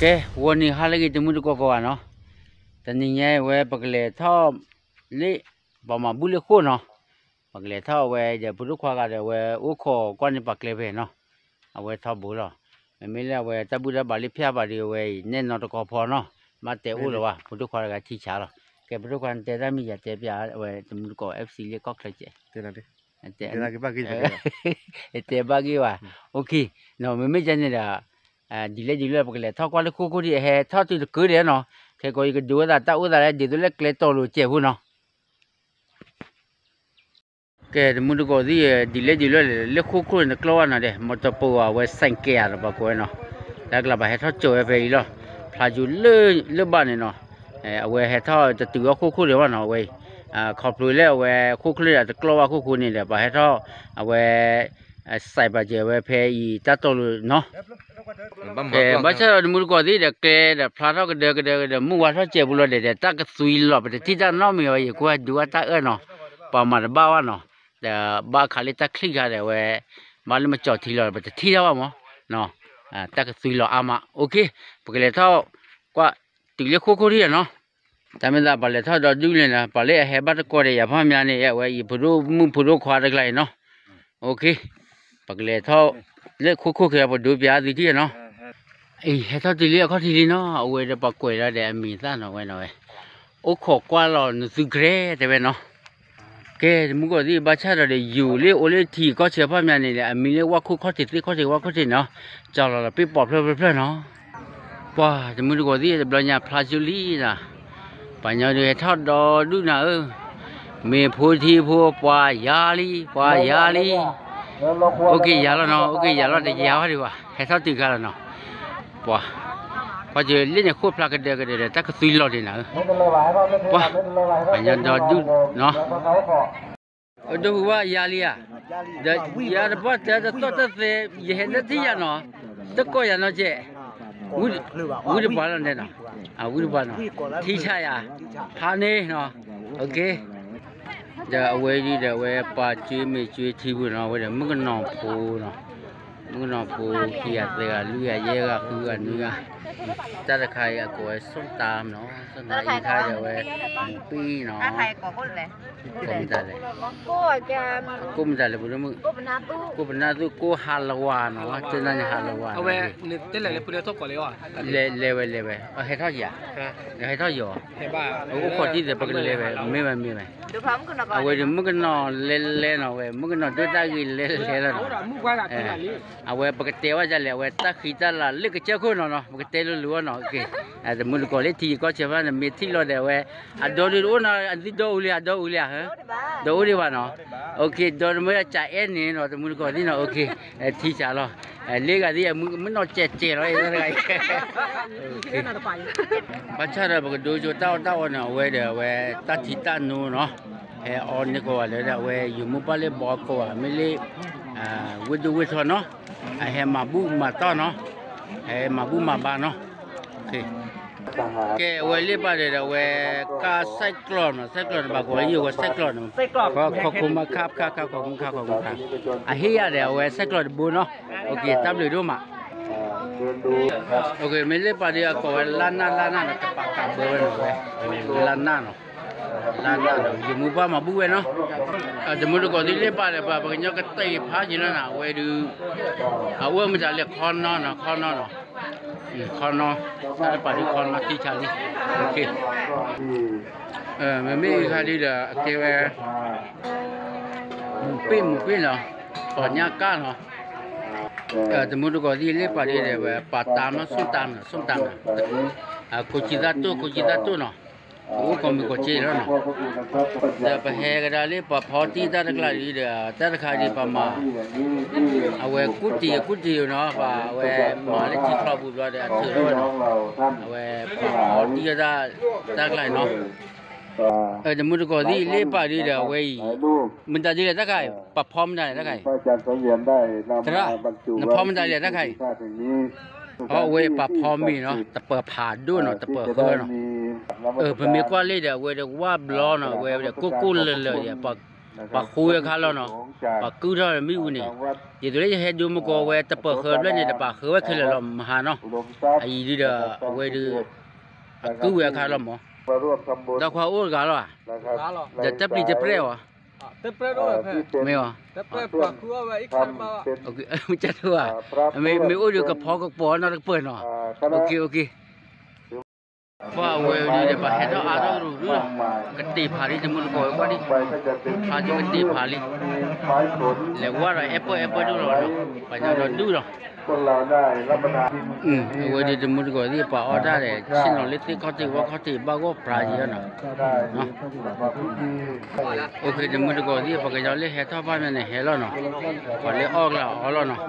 ကဲ ဂီၤနံၤဟါလၢအဂ့ၤ တမုၢ်တကိးကိးဂၤနီၤ, တနံၤညါအံၤဝဲ ပကလဲၤထီၣ်လၢ ပှၤမၤဘူၣ်လၢဃိၣ်နီၤ, ပကလဲၤထီၣ်ဝဲဒီး ဖိဒိၣ်ခွါဂၤဒီး အဝဲအိၣ်ခိးကွၢ်န့ၢ်ပှၤကျဲဖဲနီၤ, အဝဲထီဘိလီၤ, မ့မ့ၢ်လၢအဝဲတၢ်ဘူၣ်တၢ်ဘါလၢဖၠၣ်ပှၤဒီး အဝဲအံၤနဲၣ်နီတကီၢ်ဖီနီၤ, ဘၣ်တဲအိၣ်လၢၤဘၣ် ဖိဒိၣ်ခွါတဂၤထံဆးလီၤ, ကဲ ဖိဒိၣ်ခွါ နတဲတၢ်မ့ၢ်ယၤတဲပျးဝဲ တမုၢ်တကိး FC လၢကီၢ်ချၢကဲး တဲဘၣ်ဂ့ၢ်ဘၣ်, မ့မ့ၢ်ယၤန့ၣ်ဒီး ဒ်လဲၣ်ဒ်လဲၣ် ပကလဲၤထီၣ်ကွၢ်လၢဃိၣ်ခိၣ်ဒံး အဟဲထီၣ်တုၤတကုၤဒံးနီၤ, ခဲကိးယကဒုးဝဲသးတၢ်အိၣ်သးလၢ ဒ်သိးလၢကျဲတီၤလိာ်စဲးဖိနီၤ. ကဲ တမုၢ်တကိးသ့ၣ် ဒ်လဲၣ်ဒ်လဲၣ်လၢဃိၣ်ခိၣ်န့ၣ် နကျီၢ်ဘၣ်နီၤဒဲး မီၤတပိၤအဝဲ ဆိုင်ကယ် နီၤ ပှၤကိးဝဲနီၤ, တၢ်ကျါပှၤဟဲထီၣ်ကၠိဝဲဖဲအံၤလီၤ, ဖျါကၠိလၢဘၣ်န့ၣ်နီၤ, အဝဲဟဲထီၣ်တတုၤအီၣ်ဃိၣ်ခိၣ်ဒံးဘၣ်နီၤ, အဝဲ ခီဖျိလၢအဝဲဃိၣ်ခိၣ်လၢအတကျီၢ်ဘၣ်ဃိၣ်ခိၣ်န့ၣ်ဒီး ပှၤဟဲထီၣ် အဝဲ ဆိုင်ကယ် ဝဲဖဲအံၤတၢ်တီၤလိာ်နီၤ ဘၣ်ဆၣ်ဒီးတမုၢ်တကိးသ့ၣ်ဒီး ကျဲဒီးဖျါထီၣ်ကဒၢကဒၢကဒၢ မုၢ်ဝါထီၣ်စဲးဖိလီၤဒဲးဒီး တၢ်ကသွံလီၤ ပတထံၣ်တၢ်နီတမံၤဝဲ ယကွၢ်ဒုးဝဲတၢ်အၢၣ်နီၤ, ပှၤမၤတဘၣ်ဘၣ်နီၤ, ဒီးဘၣ်ခးလၢတၢ်ချံၣ်ခါဒီးဝဲ ဘၣ်လၢမကၠီၤထံလီၤ ပတထံၣ်တၢ်ဘၣ်မး, တၢ်ကသွံလီၤအါမး, OK, ပကလဲၤထီၣ်ကွၢ်တုၤလၢဃိၣ်ခိၣ်ထံၣ်နီၤ, တၢ်မ့ၢ်သးပှၤလဲၤထီၣ်ဒီဒူၣ်လဲၣ်နီၤ ပှၤလၢအဟဲဘၣ်တကိးဒီးယၤဖီမးန့ၣ် အဝဲယဖိဒိၣ်မုၣ်ဖိဒိၣ်ခွါတကျါအံၤနီၤ, OK, ပကလဲၤထီၣ်လၢဃိၣ်ခိၣ်ခဲ ပဒိးပျးသုထံၣ်နီၤ, အံၤ ဟဲထီၣ်တုၤလၢအခီၣ်ထံးလံနီၤ အဝဲဒီးပှၤကွဲးလီၤဒီးအမံၤသၣ်နီၤဝဲနီၤဝဲ, အိၣ်ခိးကွၢ်လီၤနသုကြဲတဲဝဲနီၤ, ကဲ တမုၢ်တကိးသ့ၣ် ဘၣ်ဆၣ်ဒီးဒ်ယူၤလၢအိၣ်လၢထံကီၢ်ဆၢဖီမးန့ၣ်ဒီး အမံၤလၢဝၣ်ခိၣ်ခီၣ်ထံးသ့ၣ်ခီၣ်ထံးဝၣ်ခိၣ်ထံးနီၤ, ကၠီလီၤလီၤပ့ၢ်ပိာ်ဖျၢၣ်ဖျၢၣ်ဖျၢၣ်နီၤ, ပှၤတမုၢ်တကိးသ့ၣ် တဘျီညါဖျါဆူလံနီၤ, ပှၤညီဒုးဟဲထီၣ်ဒီဒူၣ်နၤဧၢ, မ့ၢ်ဖိထံဖိ ပှၤယၤလံ ပှၤယၤလံ, အိၣ်က့ၤယၤလီၤနီၤ အိၣ်က့ၤယၤလီၤ တယၤဝဲဒံးဘၣ် ဟဲထီၣ်တုၤခါလီၤနီၤ, ပှၤ ကွၢ်က့ၤလၢန့ၣ် ဃိၣ်ဖျါကဒၢကဒၢဒီး တၢ်ကသွံလီၤဒံးနၤဧၢ, ပှၤ ပှၤညီဒီဒူၣ်နီၤ, အဒိဟူးဝဲယၤလံဧါ, ဒီးယၤတဘၣ်တဲတသီၣ်တသဲး ယဟဲလၢထံၣ်ယၤနီၤ, တကိးယၤနီၤကဲး, ဝံၣ်တပှၤလီၤန့ၣ်နီၤ, ဝံၣ်တပှၤနီၤ, ထံဆးယၤ, ဖးန့ၣ်နီၤ, OK, ဒီးအဝဲဒ်ဒီးအဝဲပှၤကွဲမ့ၢ်ကွဲထံပူၤနီၤ အဝဲဒီးမုၣ်ကနီၤဖိနီၤ, မုၣ်ကနီၤဖိ ခံဂၤသၢဂၤလွံၢ်ဂၤယဲၢ်ဂၤဃုဂၤနွံဂၤ, တၢ်တခါအံၤအကိးဝဲ ส้มตำ နီၤ, ส้มตำ အံၤခါဒီးအဝဲ ပံနီၤ, ကိးမတၤလဲၣ်, ကိးမတၤလဲၣ် ပဒိၣ်မုၣ်, ကိးပနၢ်သူၣ် ကိးဟးလဝါနီၤ, တနၤန့ၣ်ဟးလဝါ, လဲၤဝဲလဲၤဝဲ ဟဲထီၣ်ယၤ, ဟဲထီၣ်ယီၤ, အိၣ်ခိးတံၢ်ဒီးပကလဲၤဝဲ မ့ၢ်ဝဲမ့ၢ်ဝဲ, အဝဲဒီးမုၣ်ကနီၤလဲၤလဲၤနီၤဝဲ မုၣ်ကနီၤဒိၣ်တၢ်ဂ့ၤလဲၤလဲၤလီၤနီၤ, အဝဲပကတဲဝဲဒ်လဲၣ် အဝဲတၢ်ဃံတၢ်လၤလၢကစၢၢ်ခိၣ်နီၤနီၤ ပကတဲလိၤလိၤဝဲနီၤ, တမုၢ်တကိးလၢထံကီၢ်ဆၢဖၣ်န့ၣ် မ့ၢ်ထံၣ်လီၤဒီးအဝဲ အဒီဒုးတအိၣ်နီၤ, အသုဒီအူလံ အဒီအူလံဧါ, ဒီအူဒံးဘၣ်နီၤ, ဒီးမ့ၢ်ကၠးအဲၣ်န့ၣ်နီၤ တမုၢ်တကိးသ့ၣ်နီၤ, ထံဆးလီၤ, လၢဂၤသ့ၣ် မုၣ်ကနီၤကဲးကဲးလီၤ, ဘၣ်ဆၣ်ဒီးပကဒိကၠိတၢ်အီၣ်တၢ်အီန့ၣ် အဝဲဒီးအဝဲ တၢ်ထံတၢ်နိနီၤ, ဟဲအီန့ၢ်ကိးဂၤလၢဒီး အဝဲယိၤမုၢ်ပှၢ်လၢဘီကိးဂၤ မ့ၢ်လၢ ဝ့ၢ်ဒိၣ်ဝ့ၢ်ထီနီၤ, အဟဲမၤဘူၣ်မၤတီၢ်နီၤ, ဟဲမၤဘူၣ်မၤဘါနီၤ, ကဲ အဝဲလၢပာ်ဒီး အဝဲ ကါ ဆိုင်ကလုန်း နီၤ, ဆိုင်ကလုန်း တဘၣ်ကိးလၢယိၤဝဲ ဆိုင်ကလုန်း နီၤ, ခီခိၣ်မုၢ်ခါ ခါ ခါ ခီခိၣ်မုၢ်ခါ ခီခိၣ်မုၢ်ခါ, အဟ့ၣ်ယၤဒီး အဝဲ ဆိုင်ကလုန်း တဘိနီၤ, တၢ်ဘျုးဒိၣ်မး, မ့ၢ်လၢပာ်ဒီးအကိးဝဲ လါနၢ် လါနၢ် နီၤ, တပာ်ကးဘၢဝဲနီၤ, ဝဲ လါနၢ်နီၤ, လါနၢ်နီၤ ယိၤမုၢ်ပှၢ်မၤဘူၣ်ဝဲနီၤ, တမုၢ်တကိးသ့ၣ်လၢပာ်ဒီး ပှၤပှၤကညီကတဲာ်ဖးယံၤလီၤနီၤ, အဝဲဒုး အအိၣ်မတၤလဲၣ် ခီနီၤနီၤ, ခီနီၤ ခီနီၤ, တၢ်တပာ်ဒုးခီနီၤ ထံဆးလံ, မ့မ့ၢ်အံၤခါဒုးဒီး အကဲဝဲ မူးပ့ၣ် မူးပ့ၣ်နီၤ, ပီညါကၢ်နီၤ, တမုၢ်တကိးသ့ၣ်လၢပာ်ဒုးဒီး ဝဲ ပာ်တၢ်နီၤ ဆိၣ်တၢ်နီၤ ဆိၣ်တၢ်နီၤ, ခိၣ်ကံသၣ်တိၢ် ခိၣ်ကံသၣ်တိၢ်နီၤ, ပအိၣ်ကိးမံၤကိးက့လီၤနီၤ, ဒီးပဟဲကဒါလၢပှၤဖီတံၢ်တၢ်တကျါဒုးဒီး တၢ်တခါဒုးပှၤမၤ အဝဲကူၣ်တံၢ်ကူၣ်တံၢ်နီၤ, ပှၤအဝဲမၤလၢထံချီပူၤဘျီဒီး အထုးထီၣ်ဝဲနီၤ, အဝဲပှၤဖီတံၢ်တၢ် တၢ်တကျါအံၤနီၤ, တမုၢ်တကိးသ့ၣ်လၢပာ်ဒုးဒီးအဝဲအံၤ, မတၤဒ်လဲၣ်တၢ်ခါအံၤ, ပှၤဖီမတၤလဲၣ်တၢ်ခါအံၤ, သရၣ်, နဖီမတၤလဲၣ်တၢ်ခါအံၤ, အဝဲပှၤဖီမ့ၤနီၤ, တပၢၤဖးဒိၣ်နီၤ, တပၢၤဃၢနီၤ, ပမ့ၢ်ကွၢ်လၢဒီးအဝဲဒီးဝၣ်ဘျီနီၤ, အဝဲဒီးကိၢ်ကိၢ်လၢၤလၢၤဒီး ပှၤ ပှၤဃုဝဲအခါလီၤနီၤ, ပှၤကုၢ်ထီၣ်မ့ၣ်အူန့ၣ်, ဒ်သိးလၢယဟဲဒိမုၢ်ကီးဝဲတပၢၤဃၢဘျဲၣ်န့ၣ် တပာ်ဃၢဝဲခဲလၢာ်လီၤမဟါနီၤ, အအံၤဒုဒီး အဝဲဒု အကုၢ်ဝဲအခါလီၤမး, ဒီးခွါအိၣ်တဂၤလီၤဧါ, ဒီးတပျံၤတပြဲၢ်အီၤ, မ့ၢ်အီၤ, မ့ၢ်အိၣ်ဒီးကဖီကပီၤနီတကပၢၢ်နီၤ, ပှၤအဝဲဒုဒီး ပှၤဟဲထီၣ်အါထီၣ်ကရူၢ်ကရူၢ်လီၤ, ကတ့ၢ်ဖးလံတမုၢ်တကိးဝဲကွၢ်ဒံး, ဖးကတ့ၢ်ဖးလံ, လဲၤဝါဒီးအဲၣ်ပၢၢ်အဲၣ်ပၢၢ်ဒိၣ်လီၤနီၤ, ပှၤညီဒီဒူၣ်လီၤ အဝဲဒုတမုၢ်တကိးသ့ၣ်ပှၤအီၣ်တၢ်ဒီး ဆ့ၣ်နီၤလၢသ့ၣ်ခီၣ်ထံးဝၣ်ခီၣ်ထံးဘၣ်ဂီၢ်ပြးယံၤလီၤနီၤ, အိၣ်ခ့တမုၢ်တကိးသ့ၣ် ပှၤကညီလၢဟဲထီၣ်ဘၣ်မးန့ၣ်ဟဲလီၤနီၤ, ပှၤလၢအီၣ်ကျါအီၣ်လီၤနီၤ,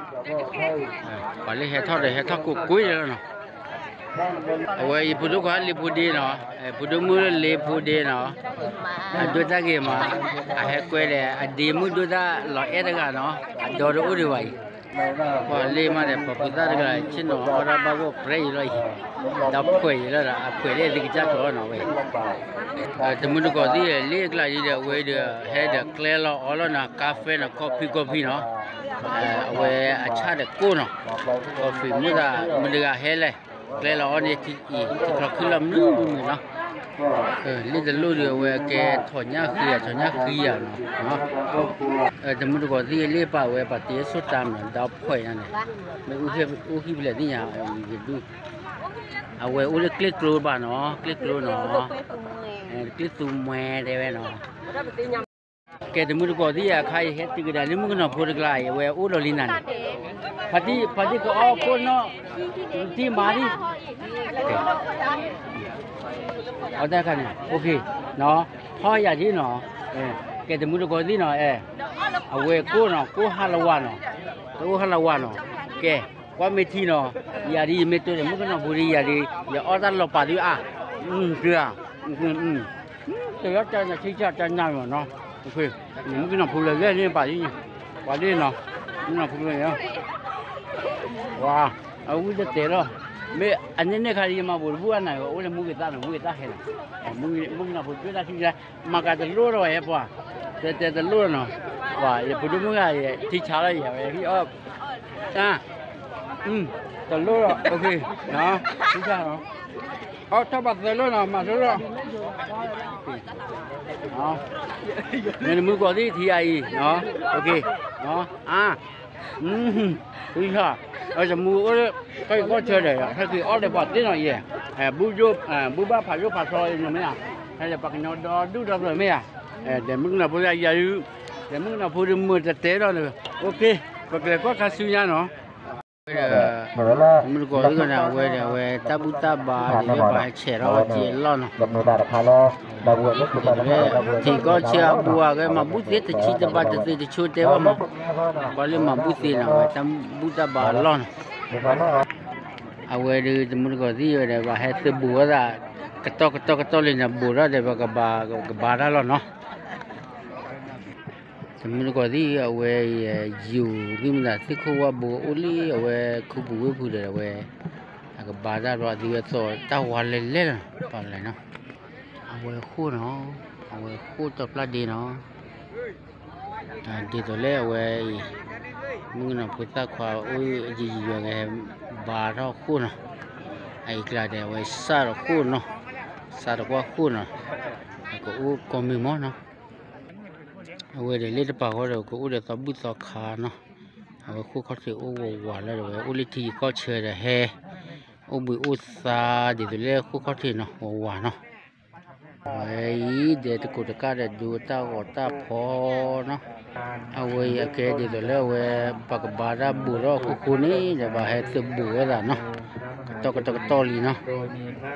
ပှၤလၢဟဲထီၣ်ဒီးဟဲထီၣ်ကိးကွ့လီၤနီၤ အဝဲအံၤ ဖုဒိၣ်ခွါလ့ၤဖိဒ့နီၤ, ဖုဒိၣ်မုၣ်လ့ၤဖိဒ့နီၤ, အဒိတၢ်ဂ့ၤမး, အဟဲကွဲဒီး အဒ့မုၣ်ဒိၣ်တၢ်လီၤအဲၣ်တဂၤနီၤ, အဒီတအိၣ်ဒံးဘၣ်အံၤ, ပှၤလ့ၤမးဒီး ပှၤဖိသၣ်တဂၤ ဆ့ၣ်နီၤအီၣ်တၢ်ဘၣ်ဂီၢ်ပြဲအံၤလီၤအံၤ, ဒီးဖှဲးအံၤလီၤဒီး အဖှဲးလၢအသ့ကစၢ်ကျိၤနီၤဝဲ တမုၢ်တကိးသ့ၣ်လ့ၤအကျါဒ်ဒီး အဝဲဒီးဟဲဒီးကျဲလီၤအီၣ်လီၤနီၤ, ကါဖဲနီၤ ကီဖံကီဖံနီၤ, အဝဲအဆၣ်ဒီးကိၢ်နီၤ, ကီဖံမုၢ်သး မုၢ်တဂၤဟဲလဲၣ်, ကျဲလီၤအီၣ်န့ၣ်ထံအံၤ ထံချီခုလီၤမနုၤမနုၤနီၤ, လ့ၤတလိၣ်ဒီး အဝဲကဲထီၣ်ညၣ်ဃံဧါ ထီၣ်ညၣ်ဃံဧါနီၤ, တမုၢ်တကိးသ့ၣ်လ့ၤပာ်ဝဲ ပာ်တ့ဆိၣ်တၢ်မး ဒီးဖှဲးညါန့ၣ်, မ့ၢ်အိၣ်ဟံၣ်ဖဲလဲၣ်သ့ၣ်ညါ, ယဒူၣ် အဝဲအိၣ်လၢကျ့ၣ်ကျိဘၣ်နီၤ, ကျ့ၣ်ကျိနီၤ, ကျ့ၣ်သူမှဲတဲဝဲနီၤ, ကဲတမုၢ်တကိးသ့ၣ်အခါအံၤ ဟဲတုၤကဒါလၢမုၣ်ကနီၤဖိတကျါအံၤ အဝဲအိၣ်ဒီးလံနၤန့ၣ်, ဖါတံၢ် ဖါတံၢ်ကအီၣ်ကိၣ်နီၣ်, တံၢ်မၤဒံး, အီၣ်တၢ်ခါန့ၣ် ဟီၣ်ယၤဒ်နီၤ, ကဲတမုၢ်တကိးသ့ၣ်နီၤ, အဝဲကိၣ်နီၤ ကိၣ်ဟါလဝါနီၤ, တအိၣ်ဟါလဝါနီၤ, ကဲ ကွၢ်မ့ၢ်ထံနီၤ, ယၤဒ်ယမ့ၢ်တိၢ်ဒီးမုၣ်ကနီၤဖိဒ်ယၤဒ် ယအီၣ်တၢ်လီၤပာ်သုအါ, တဂၤ, တဂၤတၢ်နၤဆံၣ်ဆၣ်တၢ်နၢ်မးနီၤ, မုၣ်ကနီၤဖိလၢလဲၣ်န့ၣ်ပာ်ဒ်န့ၣ်, ပှၤဒ်နီၤ, မုၣ်ကနီၤဖိလၢ, ဝါ, အဝံၣ်တတဲလီၤ, မ့ၢ်အန့ၣ်န့ၣ်ခါဒ်ယမၤဘူးတဘူၣ်အနၤ အိၣ်လၢမူဂ့ၤသၣ်နီၤ မူဂ့ၤသၣ်ဟဲနီၤ, မုၣ်ကနီၤဖိဒ်တၢ်ဆံၣ်ဆၣ် မၤကၤတလိၣ်ဒီးဝဲဟဲပှၤ, တဲတဲတလိၣ်နီၤ, ပှၤယဖိဒိၣ်မုၣ်ဂၤ ယထံဆါလီၤယၤဝဲဟံၣ်အီၣ်, တလိၣ်ဒီး ထံဆါ, အီၣ်ထီၣ်ပှၤသၢလိၣ်နီၤ မၤလိလီၤ, မ့ၢ်တမုၢ်တကိးသ့ၣ်ထံအံၤ, အါ, ထံဆါ, တမုၢ်အိၣ်လၢ ကီၢ်ဆၢဒီး ဟဲက့ၤအီၣ်ဒီးပှၤသ့ၣ်နီၤယဲ, ဘူၣ်ဘၣ်ဖးဒိၣ်ဖးထီလီၤမ့ၢ်ဧါ, ဟဲဒီးပှၤကညီဒီဒူၣ်ဒီထၢမ့ၢ်ဧါ, ဒီးမုၣ်ကနီၤဖိယၤယၤဒု, ဒီးမုၣ်ကနီၤဖိဒုမုၢ်တတဲဒီး, ပကလဲၤကွၢ်ခါဆူညါနီၤ, ဝဲဒီး, မုၢ်တကိးသ့ၣ်ကီးန့ၣ် အဝဲဒီး အဝဲတၢ်ဘူၣ်တၢ်ဘါဒ်လၢ ပှၤဟဲဆဲးထီၣ်အီၤက့ၤအလီၢ်နီၤ, ဒ်သိးလၢ ထံကီၢ်ဆၢအဘူးအဂဲ မၤဘူၣ်သ့တဆံတဘၣ်တသ့တဆိတဲဘၣ်မး, ကွၢ်လၢမၤဘူၣ်သ့နီၤ အဝဲတၢ်ဘူၣ်တၢ်ဘါအလီၢ်နီၤ, အဝဲဒုး တမုၢ်တကိးသ့ၣ်ဝဲဒီး ပှၤဟဲသုးဘူးဝဲဒၣ် ကတီၢ်ကတီၢ်ကတီၢ်လံန့ၣ် ဘူးထီၣ်ဒီး ပကဘါတၢ်လီၤနီၤ တမုၢ်တကိးသ့ၣ် အဝဲ ယူၤ သုမတၤသ့ၣ်ခိၣ်ဝၣ်ဘိအိၣ်လံ အဝဲခူပူၤဝ့ၢ်ပူၤဒီး အဝဲ အကဘါတၢ်ဘျီ အသုဝဲသိးတၢ်ဝါလဲၤလဲၣ်လီၤ ပာ်လၢနီၤ အဝဲဃိၣ်နီၤ အဝဲဃိၣ်တီပျၢ်ဒ့နီၤ ဒ်သိးလၢအဝဲအံၤ မုၣ်ကနီၤဖိသၣ်ခွါအိၣ်ယံာ်ယံာ်ယွၤဂဲၤ ဘါထီၣ်ဃိၣ်နီၤ အအံၤကျါဒီး အဝဲစၢ်ဒီးဃိၣ်နီၤ စၢ်ဒီးကွၢ်ဃိၣ်နီၤ အကအိၣ်ကိးမုၢ်မးနီၤ အဝဲဒီးလၢတပၤဃီဒီး ကအိၣ်ဒီးသီဘူၣ်သီခါနီၤ အဝဲဃိၣ်ခီၣ်ထံးအိၣ်ဝးဝးလၢဒီး အဝဲအိၣ်လၢထံယံၤကီၢ်ဆၢဒီးဟဲ အိၣ်ဘှံးအိၣ်သါဒ်သိးလၢဃိၣ်ခီၣ်ထံးနီၤ ဝးဝးနီၤ အဝဲအံၤဒီးတကိးတကၢ်ဒီးဒိတၢ်ဂီၤတၢ်ဖီနီၤ အဝဲအံၤအကဲဒ်သိးလၢအဝဲ ပှၤကဘါတၢ်ဘူးထီၣ်ဃိဃိန့ၣ်ဒီး ပှၤဟဲသုးဘူးဝဲသးနီၤ ကတီၢ်ကတီၢ်ကတီၢ်လံနီၤ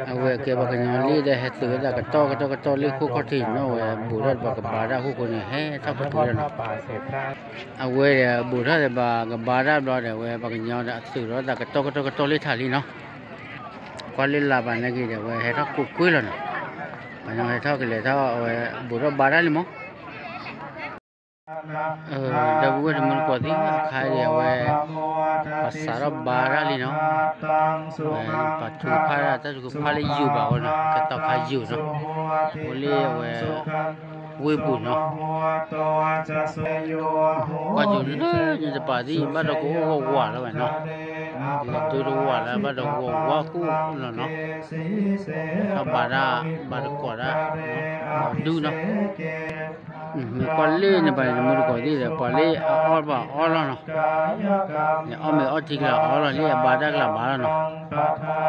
အဝဲအကဲပှၤကညီလံဒီး ဟဲသုးဝဲသးကတီၢ်ကတီၢ်ကတီၢ်လံဃိဃီထံးနီၤ အဝဲဘူးထီၣ်ဒီးပှၤကဘါတၢ်ဃိဃိန့ၣ် ဟဲထီၣ်ကပူၤလီၤနီၤ အဝဲဒီးဘူးထီၣ်ဒီးပှၤကဘါတၢ်ဘျီဒီး အဝဲပှၤကညီဒီးအသုးထီၣ်သးကတီၢ်ကတီၢ်ကတီၢ်လံထးလံနီၤ ကွၢ်လၢလၢ်ဘၣ်နာ်က့ဒီး အဝဲဟဲထီၣ်ကိးကွ့လီၤနီၤ ပှၤညီဟဲထီၣ်ကလဲၤထီၣ် အဝဲဘူးထီၣ်ဘါတၢ်လံမး ဒီပုၢ်ဝဲၢ်တမုၢ်တကိးသ့ၣ်အခါဒီး အဝဲ ပှၤစးထီၣ်ဘါတၢ်လံနီၤ အဝဲပှၤထူဖးတၢ်တၢ်ထူဖးလၢယိာ်ဘၣ်အဃိနီၤ ကတီၢ်ခါယိာ်နီၤ အိၣ်လၢအဝဲ ဝ့ၢ်ပူၤနီၤ, ကွၢ်ကၠိလၢညတပၤသံၣ် ဘၣ်ဒီးကအိၣ်ဂီၢ်ဝးလီၤဝဲနီၤ, လဲၤဒိတဝးလၢ ဘၣ်ဒီးဂီၢ်ဝးကူၣ်လီၤနီၤ, ဒီးဘၣ်ဒၣ် ဘၣ်တကိးဒၣ် ဒူၣ်နီၤ, မ့ၢ်ကွၢ်လၢန့ၣ်ဘၣ်န့ၣ် တမူတကိးသ့ၣ်ဒီး ပှၤလၢအအီၣ်ဘၣ်အီလီၤနီၤ, လဲၤအီၣ်မ့ၤအီထံကလၢအီလီၤ လၢအဘါတၢ်ကလၢဘါလီၤနီၤ,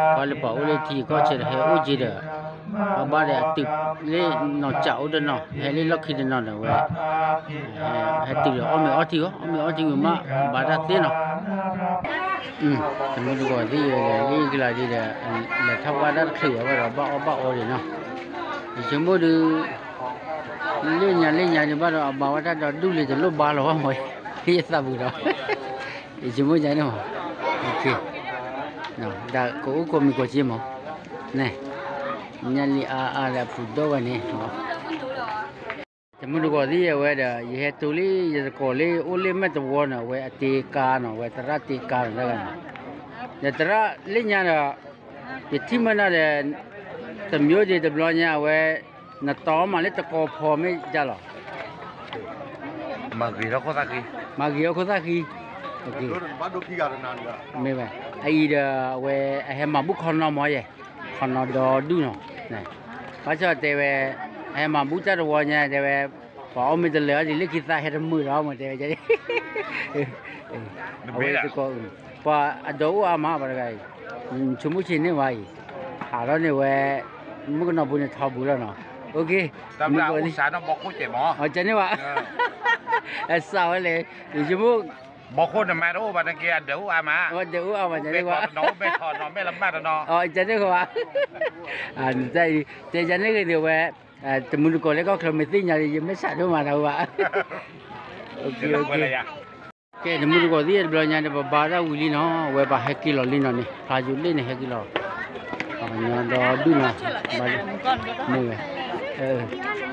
ကွၢ်လၢပှၤအိၣ်လၢထံကီၢ်ဆဲးဒီးဟဲအိၣ်က့ၤဒီး ပှၤဘၣ်ဒီးအတုၤလၢနီၢ်ကၠးအိၣ်တနီၤ ဟဲလၢလီၢ်ခံတနီၤဒီးဝဲ ဟဲတုၤဒီးအီၣ်မ့ၤအီထံဂီၢ် အီၣ်မ့ၤအီထံဝံၤမး ဘါတၢ်သ့နီၤ, တမူတကိးသ့ၣ်ဒီး လၢကလၢ်ဒ်ဒီး လဲၤထီၣ်ဘါတၢ်တချုးဘၣ်ဒီး ဘၣ်အီၣ်ဘၣ်အီဒံးနီၤ, ယဆိကမိၣ်ဒုး လၢညါလၢညါဒံးဘၣ်ဒီး အဘါဝဲတၢ်ဒီးဒူၣ်လံတလိၣ်ဘါလီၤဘၣ်မး, ယသးပူၤဒီး ယဆိကမိၣ်ယါန့ၣ်မး, ဒၣ်ကအိၣ်ကိးမံၤကိးက့မး, န့ၣ် ညါလံအါအါဒီးအပူၤဒီဝဲန့ၣ် တမူတကိးသ့ၣ်အဝဲဒီး ယဟဲတိၤလံ ယတကိးလံ အိၣ်လၢမဲာ်တဝီန့ၣ် အဝဲအတ့ကါနီၤ အဝဲသရၣ်တ့ကါနီၤ တဂၤန့ၣ်, ဒီးသရၣ်လၢညါဒီး ယထံၣ်မ့ၢ်နီၤဒီး တမျိုးဒံးတဘျီညါအဝဲ နတီမးလၢတကီဖီမ့ၢ်ဒ်လဲၣ်, မၤဂ့ၤထီၣ်ခိၣ်သၣ်ဃံ, မၤဂ့ၤထီၣ်ခိၣ်သၣ်ဃံ, မ့ၢ်ဝဲ အအံၤဒီးအဝဲအဟဲမၤဘူၣ်ခီနီမးယဲၢ်, ခီနီဒီဒူၣ်နီၤ, ဘၣ်ဆၣ်တဲဝဲ အဟဲမၤဘူၣ်တၢ်တဝီညါတဲဝဲ ပှၤအီၣ်မ့ၤတလၢာ်အီၤဒ်လၢခံသးဟဲတမုာ်ဒီးမ့ၢ်တဲဝဲ, အဝဲတကိး ပှၤအဒိးအိၣ်အါမး ပှၤတဂၤအံၤ ဆိကမိၣ်ဆ့ၣ်န့ၢ်ဝဲအံၤ, အါထီၣ်န့ၢ်ဝဲ မုၣ်ကနီၤဖိန့ၣ်ထီဘူလီၤနီၤ, ကန့ၢ်ဝဲ အစးဝဲလဲၣ်, ယဆိကမိၣ် ဘီခိၣ်နမါတအိၣ်ဘၣ်နက့ၤအဒိးအိၣ်အါမး, ဒိးအိၣ်အါမး ကန့ၢ်ဝဲ, ကန့ၢ်ဝဲ, တဲယၤန့ၣ်ဂ့ၤဒ်ဝဲ, တမူတကိးလၢကီၢ်ချၢမ့ၢ်သ့ၣ်ညါလံ ယမ့ၢ်စးဒိၣ်မးတၢ်ဝဲဘၣ်, ကဲ တမူတကိးသ့ၣ်တဘျီညါန့ၣ် ပဘါတၢ်ဝံၤလံနီၤ, အဝဲပှၤဟဲက့ၤလီၤလံနီၤန့ၣ် ဖျါယိၤလ့ၣ်န့ၣ်ဟဲက့ၤလီၤ, ပှၤကညီဒီဒူၣ်နီၤ, မ့ၢ်ဝဲ,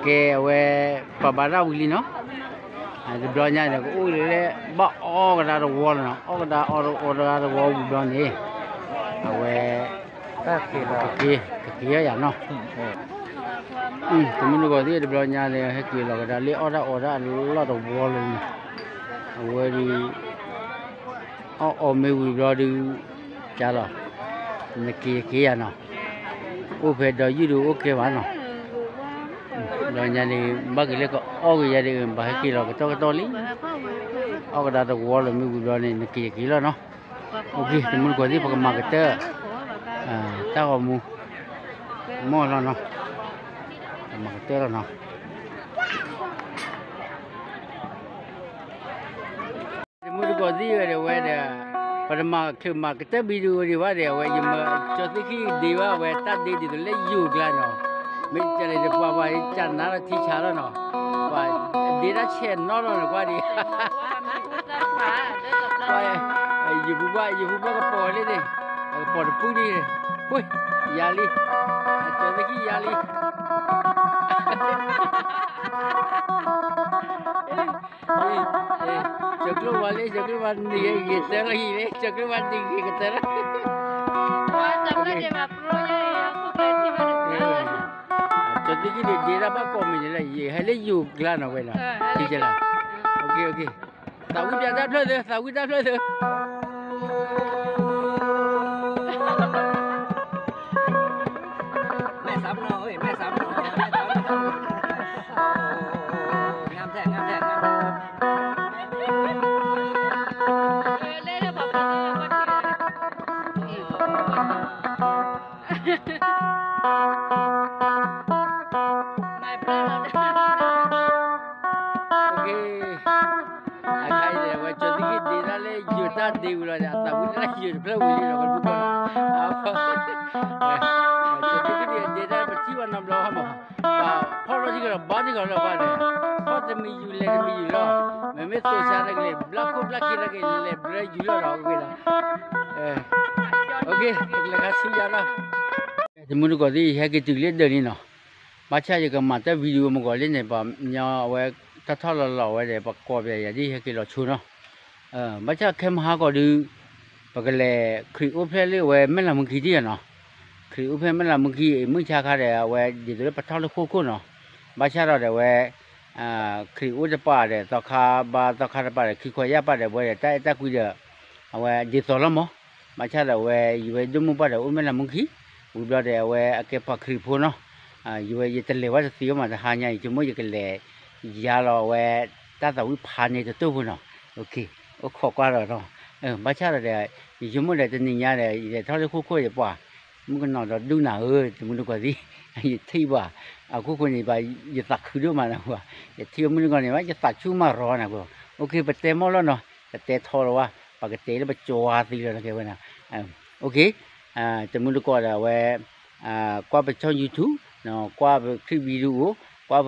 ကဲ အဝဲ ပှၤဘါတၢ်ဝံၤလံနီၤ, တဘျီညါန့ၣ် ကအိၣ်လၢဘၣ်အီၣ်ကဒါတဝီလီၤနီၤ, အီၣ်ကဒါအီၣ်ကဒါတဝီဝံၤဘျီန့ၣ်, အဝဲ ကက့ၤ ကက့ၤယၤနီၤ, တမူတကိးသ့ၣ်တဘျီညါန့ၣ် ဟဲက့ၤလီၤကဒါလၢအီၣ်တၢ်အီတၢ်အလီၢ်တဝီလီၤနီၤ, အဝဲဒ် အီၣ်အီမ့ၢ်ဝံၤဘျီဒုး ကလီၤ, နက့ၤက့ၤယၤနီၤ, အိၣ်ဖဲဒီးယုၢ်ဒုးအိၣ်ကဲဘၣ်နီၤ, ဘျီညါန့ၣ် ဘၣ်က့ၤလၢကအီၣ်က့ၤယၤဒုး ဘၣ်ဟဲက့ၤလီၤကတီၢ်ကတီၢ်လံ, အီၣ်ကဒါတဝီလီၤမ့ၢ်ဝံၤဘျီန့ၣ် နက့ၤက့ၤလီၤနီၤ, တမူတကိးသ့ၣ် ပကမၤကတၢၢ် တၢ်ဂီၤမူ မ့ၢ်လီၤနီၤ, ပမၤကတၢၢ်လီၤနီၤ တမူတကိးသ့ၣ်ဝဲဒီးဝဲဒီး, ပတမၤချုးမၤကတၢၢ် video ဒံးဘၣ်ဒီး အဝဲယမၤကၠီသ့ၣ်ခံဒံးဘၣ်ဝဲ တၢ်ဒ့ဒ်သိးလၢယိၤကျါနီၤ, မ့ၢ်ကလဲၤတပှၤပှၤကနၣ်လီၤထံဆါလီၤနီၤ, ပှၤဒ့တၢ်ဆဲးနီၣ်လီၤနီၤ ကွၢ်ဒံး, ယဖိဘၣ် ယဖိဘၣ်ကပီၤလံန့ၣ်, အကပီၤတပုၢ်ဒံး, ယၤလံ, အကၠီသ့ၣ်ခံယၤလံ ကၠီကျိဝါလၢ ကၠီကျိဝါနံၤဂ့ၤကတၢၢ်လၢဟံၣ်လၢ ကၠီကျိဝါနံၤဂ့ၤကတၢၢ်လၢ ကၠီသ့ၣ်ခံန့ၣ် ဒ့တၢ်ဘၣ်ကိးမံၤန့ၣ်လၢ ယဟဲလၢယိၤကျါနီၤဝဲနီၤ, ထံကလါ, သးဝံၣ်တၢ်ဖျၢၣ်သၢ သးဝံၣ်တၢ်ဖျၢၣ်သၢ အခါအံၤန့ၣ် အဝဲကၠီသ့ၣ်ခံဒ့တၢ်လၢယိၤတၢ်ဒ့ဝံၤလီၤဒီး အသးဝံၣ်တၢ်လၢယိၤတဖျၢၣ်ဝံၤလံလီၤ ကၠီသ့ၣ်ခံဒ့တၢ်ပထံၣ်ဝဲနီတဘျီဟီမး, ပှၤဖီၣ်ထီၣ်ထံကဒီးဘါထံကဒီးလီၤပှၤန့ၣ်, ဖီၣ်တမံၤယူၤလဲၤတမံၤယူၤလီၤ, မ့မ့ၢ်သိးဆါတကလဲၤ ဘျၢခိၣ်ဘျၢခံတကလဲၤဘျၢယူၤလီၤဒီးဝဲလီၤ, ပကလဲၤခါဆူညါလီၤ, တမူတကိးသ့ၣ် ယဟဲက့ၤတုၤလၢဒၢးလံနီၤ, ဘၣ်ဆၣ်ယကမၤတၢ် video မ့ၢ်ဂီၤလံန့ၣ် ပှၤကညီအဝဲတၢ်ထီၣ်လီၤလီၤဝဲဒီး ပှၤကိးပယၤယၤဒ်ဟဲက့ၤလီၤဆိနီၤ, ဘၣ်ဆၣ်ခဲမဟါကီးဒုး ပကလဲၤခရံာ်အိၣ်ဖျဲၣ်လၢအဝဲမဲၢ်လးမူခံဒံးနီၤ, ခရံာ်အိၣ်ဖျဲၣ်မဲၢ်လးမူခံ မုၢ်ဆါခါဒီး အဝဲဒ်သိးလၢပထီၣ်လၢဃိခိၣ်နီၤ, ဘၣ်ဆၣ်ဒီးဒီးအဝဲ ခရံာ်အိၣ်တပာ်ဒီး သီခါဘါသီခါတပာ်ဒီး ခံခီယၢ်ပာ်ဒီး ပဝဲဒီးတၢ်အဲၣ်တၢ်ကွံဒီး အဝဲဒ်သိးလီၤမး, ဘၣ်ဆၣ်ဒီးအဝဲ ယဝဲဒိၣ်မိၢ်ပှၢ်ဒီး အိၣ်မဲၢ်လးမူခံ, ဝံၤဘျီဒီး အဝဲအကဲပှၤခရံာ်ဖိနီၤ, ယဝဲယတလဲၤဝဲတသ့အီၤမး တဟါညါအံၤ ယဆိကမိၣ်ယကလဲၤ ယၤလီၤအဝဲ တၢ်သးဝံၣ်ဖးန့ၢ်တတိၢ်ဖိနီၤ, အိၣ်ခိးကွၢ်ဒီးနီၤ, ဘၣ်ဆၣ်ဒီး ယဆိကမိၣ်ဒီးတနံၤညါဒီး ယလဲၤထီၣ်လၢခိခိၣ်ယပှၤ မုၣ်ကနီၤဒီးဒူၣ်နၤဧၢ တမူတကိးသံ, ယထံၣ်ဘၣ်, အခိၣ်ဃိန့ၣ်ဘၣ် ယသးခုဒိၣ်မးနၤ, ယထံၣ်မုၣ်ကနီၤန့ၣ်ဘၣ် ယသးဆူၣ်မးရီနၤ, ပတဲမီၢ်လီၤနီၤ, ပတဲထီလီၤဝဲ, ပကတဲလၢပကၠီၤသံလီၤနၤကဲဝဲနၤ, တမူတကိးဒီးအဝဲ ကွၢ်ပဆီၣ် YouTube, ကွၢ်ပချံၣ် video, ကွၢ်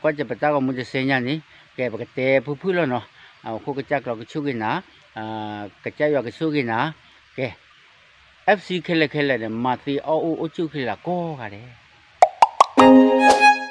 ကွၢ်ကပတၢ်ဂီၤမူတစဲညါန့ၣ်, ကဲပကတဲဖုၣ်ဖုၣ်လီၤနီၤ, အခိၣ်ကစၢ်ကျီကဆိၣ်ဂ့ၤနၤ, ကစၢ်ယွၤကဆိၣ်ဂ့ၤနၤ, ကဲ FC ခဲလၢာ်ခဲလၢာ်န့ၣ် မၤသ့အီၣ်အိၣ်အိၣ်ဆူၣ်ချ့လၢကိးဂၤဒဲး